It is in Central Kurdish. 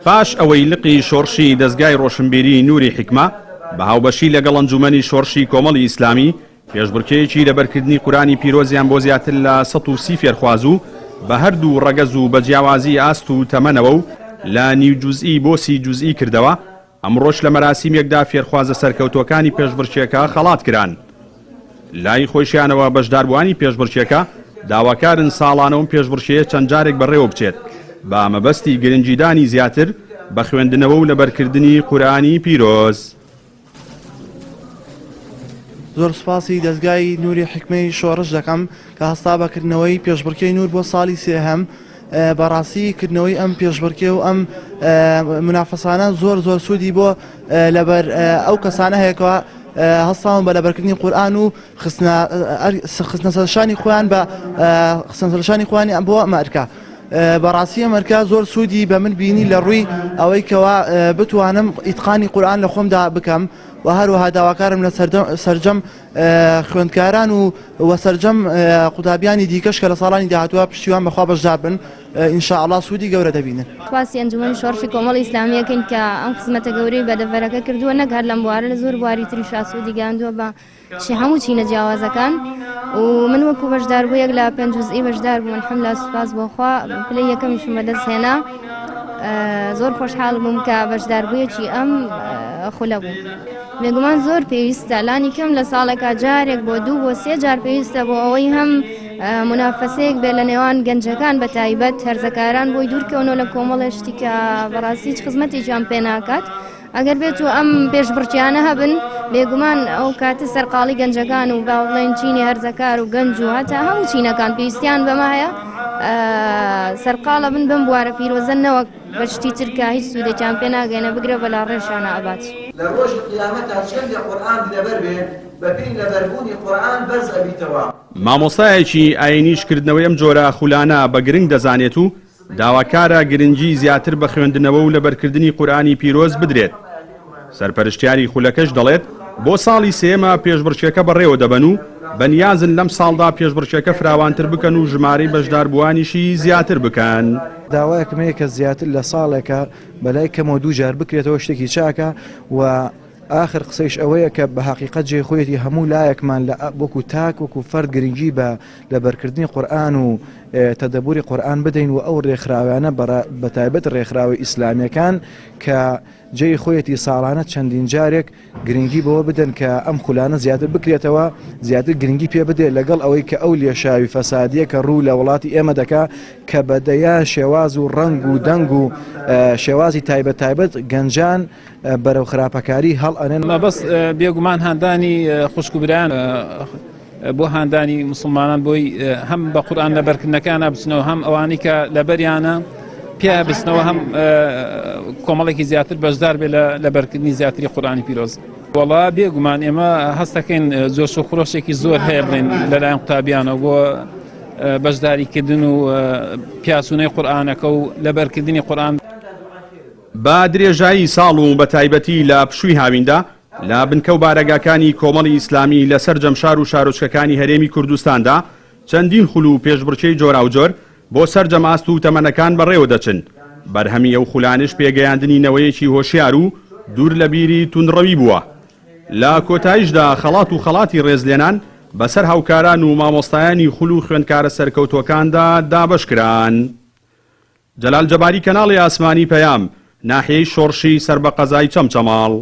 پاش ئەوەی لقی شۆڕشی دەزگای ڕۆشنبیری نوری حیکمە بە هاوبەشی لەگەڵ ئەنجومەنی شۆڕشی کۆمەڵی ئیسلامی پێشبڕکێیەکی لەبەرکردنی قورئانی پیرۆزیان بۆ زیاتر لە 130 فێرخواز و بە هەردوو ڕەگەز و بە جیاوازی ئاست و تەمەنەوە و لە نیو جوزئی بۆ 30 جوزئی کردەوە، ئەمڕۆش لە مەراسیمێکدا فێرخوازە سەرکەوتووەکانی پێشبڕکێکە خەڵات کران. لای خۆیشیانەوە بەشداربووانی پێشبڕکێکە داواکارن ساڵانە ئەم پێشبڕکێیە چەند جارێک بەڕێوە بچێت بە مەبەستی گرنگیدانی زیاتر بە خوێندنەوە و لەبەرکردنی قورئانی پیرۆز. زۆر سوپاسی دەزگای نوری حیکمەی شۆڕش دەکەم کە هەستا بە کردنەوەی پێشبڕکێی نور بۆ ساڵی سێهەم بەڕاستی کردنەوەی ئەم پێشبڕکێ و ئەم منافەسانە زۆر زۆر سوودی بۆ لەبەر ئەو کەسانە هەیەکەوە هەستاون بە لەبەرکردنی قورئان و خستنە سەرشانی خۆیان بە خستنە سەرشانی خۆیانی ئەم بۆ ئەمە ئەرکە بەڕاستی ئەم ئەرکە زۆر سوودی بە من بینی لە ڕووی ئەوەی کەوا بتوانم ئیتقانی قورئان لە خۆمدا بکەم و هەروەها داواکارم لە سەرجەم خوێندکاران و و سەرجەم قوتابیانی دیکەش کە لە ساڵانی داهاتووە پشتیوان بەخوا بەشدار بن ان شاء اللە سوودی گەورە دەبینن. سوپاسی ئەنجومەنی شۆڕشی کۆمەڵی ئیسلامی ئەکەین کە ئەم خزمەتە گەورەی بە دەڤەرەکە کردووە نەک هەر لەم بوارە لە زۆر بواری تریشا سوودی گەیاندووە بە هەموو چینە جیاوازەکان و من وەکو بەشداربوویەک لە پێنج جوزئی بەشدار بووم الحمدلله سوپاس بۆ خوا پلەی یەکەمیشم بەدەست هێنا زۆر خۆشحاڵ بووم کە بەشداربوویەکی ئەم خولە بووم. بێگومان زۆر پێویستە لانی کەم لە ساڵێکا جارێک بۆ دوو بۆ سێ جار پێویستە بۆ ئەوەی هەم منافەسەیەک بێ لە نێوان گەنجەکان بە تایبەت هەرزەکاران بۆی دوورکەونەوە لە کۆمەڵێ شتی کە بەڕاستی هیچ خزمەتێکیان پێ ناکات ئەگەر بێت و ئەم پێشبڕکیانە هەبن بێگومان ئەو کاتە سەرقاڵی گەنجەکان و با بڵێن چینی هەرزەکار و گەنج و هەتا هەموو چینەکان پێویستیان بەمە هەیە سەرقاڵە بن بەم بوارە پیرۆزە نەوەک بە شتی تر کە هیچ سوودێکیان پێ ناگەیەنێ بگرە بە لاڕێشیانە ئەبات. لە ڕۆژی قیامەتا چەندێ قورئانت لەبەر بێ بەپێی لەبەربوونی قورئان بەرز ئەبیتەوە. مامۆستایەکی ئاینیش کردنەوەی ئەم جۆرە خولانە بە گرنگ دەزانێت و داواکارە گرنگی زیاتر بە خوێندنەوە و لەبەرکردنی قورئانی پیرۆز بدرێت. سەرپەرشتیاری خولەکەش دەڵێت، بۆ ساڵی سێیەمە پێشبڕکێکە بەڕێوە دەبەن و بەنیازن لەمساڵدا پێشبڕکێکە فراوانتر بکەن و ژمارەی بەشداربووانیشی زیاتر بکەن. داوایەکم هەیە کە زیاتر لە ساڵێکە بەلای کەمەوە دووجار بکرێتەوە شتێکی چاکە و ئاخر قسەیش ئەوەیە کە بە هەقیقەت جێی خۆیەتی هەموو لایەکمان لە وەکو تاک وەکو فەرد گرنگی بە لەبەرکردنی قورئان و تەدەبوری قورئان بدەین و ئەو رێکخراوانە بەتایبەت رێکخراوە ئیسلامیەکان کە جێی خۆیەتی ساڵانە چەندین جارێک گرنگی بەوە بدەن کە ئەم خولانە زیاتر بکرێتەوە زیاتر گرنگی پێ بدرێت لەگەڵ ئەوەی کە ئەو لێشاوی فەسادیە کە ڕوو لە وڵاتی ئێمە دەکا کە بە دەیان شێواز و ڕەنگ و دەنگ و شێوازی تایبەت تایبەت گەنجان بەرەو خراپەکاری هەڵ ئەنێن. مەبەست بێگومان هاندانی خوشک و برایان بۆ هاندانی موسڵمانان بۆی هەم بە قورئان لەبەرکردنەکانە بچنەوە هەم ئەوانەی کە لەبەریانە پیا بچنەوە هەم کۆمەڵێکی زیاتر بەشدار بێ لە لەبەرکردنی زیاتری قورئانی پیرۆز. وەڵا بێگومان ئێمە هەستەکەین جۆش و خرۆشێکی زۆر هەیە بڵێن لەلایەن قوتابیانەوە بۆ بەشداریکردن و پیاچوونەی قورئانەکە و لەبەرکردنی قورئان. بە درێژایی ساڵ و بەتایبەتی لە پشووی هاویندا لە بنکە و بارەگاکانی کۆمەڵی ئیسلامی لە سەرجەم شار و شارۆچکەکانی هەرێمی کوردستاندا چەندین خول و پێشبڕکێی جۆراوجۆر بۆ سەرجەم ئاست و تەمەنەکان بەڕێوە دەچن، بەرهەمی ئەو خولانەش پێگەیاندنی نەوەیەکی هۆشیار و دوور لە بیری توندڕەوی بووە. لە کۆتایشدا خەڵات و خەڵاتی ڕێزلێنان بەسەر هاوکاران و مامۆستایانی خول و خوێندکارە سەرکەوتووەکاندا دابەشکران. جەلال جەباری کەناڵی ئاسمانی پەیام، ناحیەی شۆڕشی سەر بە قەزای چەمچەماڵ.